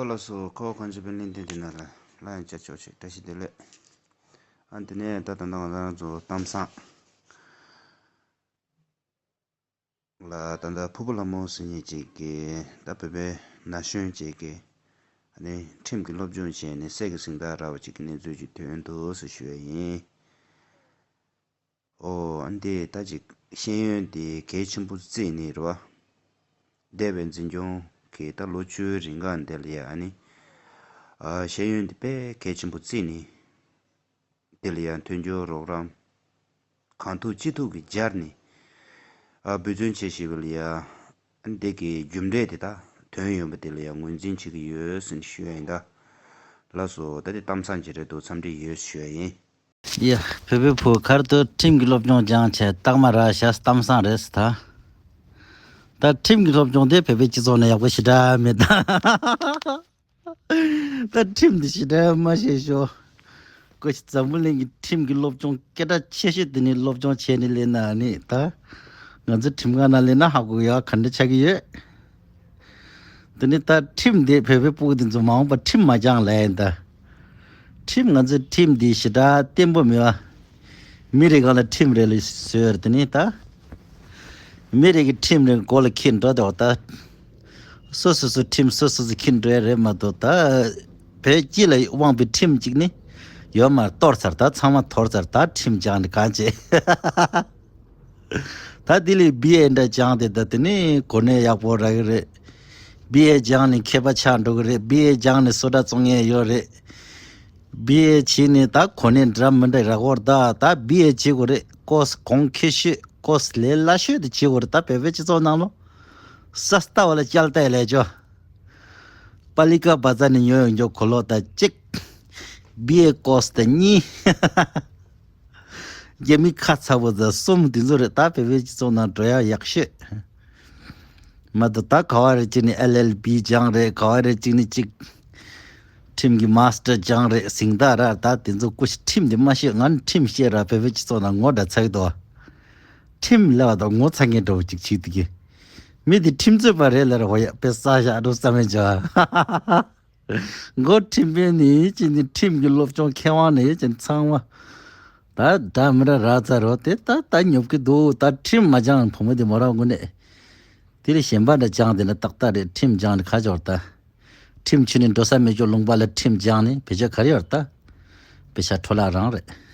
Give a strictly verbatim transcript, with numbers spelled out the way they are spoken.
ཨོ་ལགས་སོ། ཁོ་གང་ཅི་པའི་གླིང་སྟེང་དེ་ན་ལ་ལ་ཡང་བཅར་ཆོག་ཆེ། བཀྲ་ཤིས་བདེ་ལེགས། ཨ་འདི་ནས་ད་ད་ལྟ་ང་རང་ཚོ་གཏམ་བཟང་ལ་ད་ལྟ་ཕུར་བུ་ལྷ་མོ་ཟེར་མཁན་ཅིག་གིས་ད་བོད་པའི་ན་གཞོན་ཅིག་གིས་ཨ་ནི་ཁྲིམས་ཀྱི་སློབ་སྦྱོང་བྱས་ནས་སད་ཀྱི་གཟེངས་རྟགས་རག་པ་ཅིག་གི་གནས་ཚུལ་ཅིག་ཐོན་འདུག་ཟེར་ཞུ་ཡ་ཡིན། ཨོ་ཨ་འདི་ད་ཅིག་ཤེས་ཡོན་དེ་གལ་ཆེན་པོ་བརྩིས་ནས་རེད་བ། འདས་པའི་འཛིན་སྐྱོང་གི་ད་ལོ་བཅུའི་རིང་ག་འདི་ལ་ཡ་ཨ་ནི་ཨ་ཤེས་ཡོན་དེ་དཔེ་གལ་ཆེན་པོ་བརྩིས་ནས་འདི་ལ་ཡ་མཐུན་འགྱུར་རོགས་རམ་གང་ཐུབ་ཅི་ཐུབ་ཀྱིས་སྦྱར་ནས་ཨ་འབད་བརྩོན་བྱེད་བཞིན་པ་ལ་ཡ་ཨ་འདི་གི་རྒྱུ་འབྲས་དེ་ད་ཐོན་ཡོང་བ་དེ་ལ་ཡ་ངོས་འཛིན་བྱེད་ཀྱི་ཡོད་ཟེར་ནས་ཞུ་ཡ་ཡིན། ད་ལགས་སོ། ད་དེ་གཏམ་བཟང་ཅིག་རེད་འདུག་འཚམས་འདྲི་ཡོད་ཞུ་ཡ་ཡིན། ཡ། བོད་པའི་བུ་གར་དུ་ཁྲིམས་ཀྱི་སློབ་སྦྱོང་སྦྱངས་བྱས་རྟགས་མ་རག་ཤག་གཏམ་བཟང་རེད་ཟེར་ད། ད་ཁྲིམས་ཀྱི་སློབ་སྦྱོང་དེ་བོད་པའི་སྤྱི་ཚོགས་ནང་ཡག་པོ་ཞེ་དྲག་མེད་ད། ད་ཁྲིམས་འདི་ཞེ་དྲག་མ་ཤེས་ཤོག་ཀོ་ཤི་འཛམ་བུ་གླིང་གི་ཁྲིམས་ཀྱི་སློབ་སྦྱོང་སྐད་གྲགས་ཆེ་ཤོས་དེ་ནི་སློབ་སྦྱོང་བྱས་ནས་སླེབས་ན་ནི་ད། ང་ཚོ་ཁྲིམས་ཁང་ནང་སླེབས་ན་ཧ་གོ་ཡག་ག་འདྲ་ཆགས་ཀྱི་ཡོད། དེ་ནི་ད་ཁྲིམས་དེ་བོད་པའི་ཕྲུ་གུ་དེ་ཚོ་མ་འོངས་པ་ཁྲིམས་མ་སྦྱངས་ལ་ཡིན་ད། ཁྲིམས་ང་ཚོའི་ཁྲིམས་དེ་ཞེ་དྲག་བརྟན་པོ་མེད་པ། མི་རེ་གང་ལ་ཁྲིམས་རེ་ལ་བཟོས་རེད་དེ་ནི་ད། མི་རེ་གི་ཁྲིམས་རེ་མགོ་ལ་འཁྱེར་འགྲོ་དེ་བ་ད། སོ་སོ་སོ་ཁྲིམས་སོ་སོ་སོ་འཁྱེར་འགྲོ་ཡ་རེད་མ་གཏོགས་ད། བོད་སྤྱི་ལ་དབང་པའི་ཁྲིམས་གཅིག་ནི་ཡོད་མ་རེད། གཏོར་ཚར་ད་ཚང་མ་འཐོར་ཚར་ད་ཁྲིམས་སྦྱངས་ནི་གང་བྱེད། ད་དེ་ལས་བི་ཨེ་འདྲ་སྦྱངས་ཏེ་ད་དེ་ནི་གོ་གནས་ཡག་པོ་རག་གི་རེད། བི་ཨེ་སྦྱངས་ནས་མཁས་པ་ཆགས་འགྲོ་གི་རེད། བི་ཨེ་སྦྱངས་ནས་བཟོ་གྲྭ་བཙོང་མཁན་ཡོད་རེད། བི་ཨེ་བྱས་ནས་ད་གོ་གནས་འདྲ་མི་འདྲ་རག་གི་རེད་ད། ད་བི་ཨེ་བྱེད་དགོས་རེད། ཀོ་སི་གོང་ཁེ་ཤོས་ཀོ་སི་ལས་སླ་ཤོས་དེ་བྱེད་དགོས་རེད། ད་བོད་པའི་སྤྱི་ཚོགས་ནང་ལོ། ས་སྟ་བ་ལ་ཅལ་ཏའི་ལས་ཅོ། པ་ལི་ཀ་བ་ཛ་ནས་ཉོ་ཡོང་རྒྱུ་གོ་ལོག་ད་གཅིག་བི་ཨེ་ཀོ་སི་ད་གཉིས། རྒྱ་མི་ཁ་ཚ་བོ་ད་གསུམ་དེ་ཚོ་རེད། ད་བོད་པའི་སྤྱི་ཚོགས་ནང་འགྲོ་ཡག་ཡག་ཤོས། མ་གཏོགས་ད་ག་བ་རེ་གཅིག་ནི་ཨེལ་ཨེལ་བི་སྦྱངས་རེད། ག་བ་རེ་གཅིག་ནི་གཅིག་ཁྲིམས་ཀྱི་མཱ་སི་ཊར་སྦྱངས་རེད། གཟེངས་རྟགས་རག་ད་དེ་ཚོ་སྐུ་ཞིག་ཁྲིམས་དེ་མ་ཤེས། ང་ནི་ཁྲིམས་ཤེས་ར་བོད་པའི་སྤྱི་ཚོགས་ནང་ངོ་འདྲ་ཚ་གི་འདུག་ཁྲིམས་ལབ་པ་དང་ངོ་ཚ་མཁན་འདྲ་བོ་ཅིག་བྱེད་ཀྱི་འདུག་མི་དེ་ཁྲིམས་རྩོད་པ་རེད་ལབ་ར་བ་ཡ་དཔེ་ས་ཞག་འགྲོ་བསམ་མེད་བྱ། མགོ་ཁྲིམས་དཔོན་ནི་ཅི་ནི་ཁྲིམས་ཀྱི་སློབ་སྦྱོང་མཁས་དབང་ནི་ཅི་ཚང་མ། ད་ད་མི་ར་ར་ཚ་རོ་དེ་ད་ད་ཉོབ་ཀྱི་འདུག་ད་ཁྲིམས་མ་སྦྱངས་བུ་མོ་དེ་མོ་ར་དངོས་གནས། དེ་ལས་གཞན་པ་འདྲ་སྦྱངས་དེ་ན་ཏག་ཏག་རེད། ཁྲིམས་སྦྱངས་ནི་ཁ་སྦྱོར་ད། ཁྲིམས་ཆུ་ནི་འགྲོ་ས་མེད་ཅོ་ལུང་པ་ལ་ཁྲིམས་སྦྱངས་ནི་བེད་སྤྱོད་ག་རེ་ཡོད་ད། བེ་ཤ་འཕྲོ་བརླག་རང་རེད།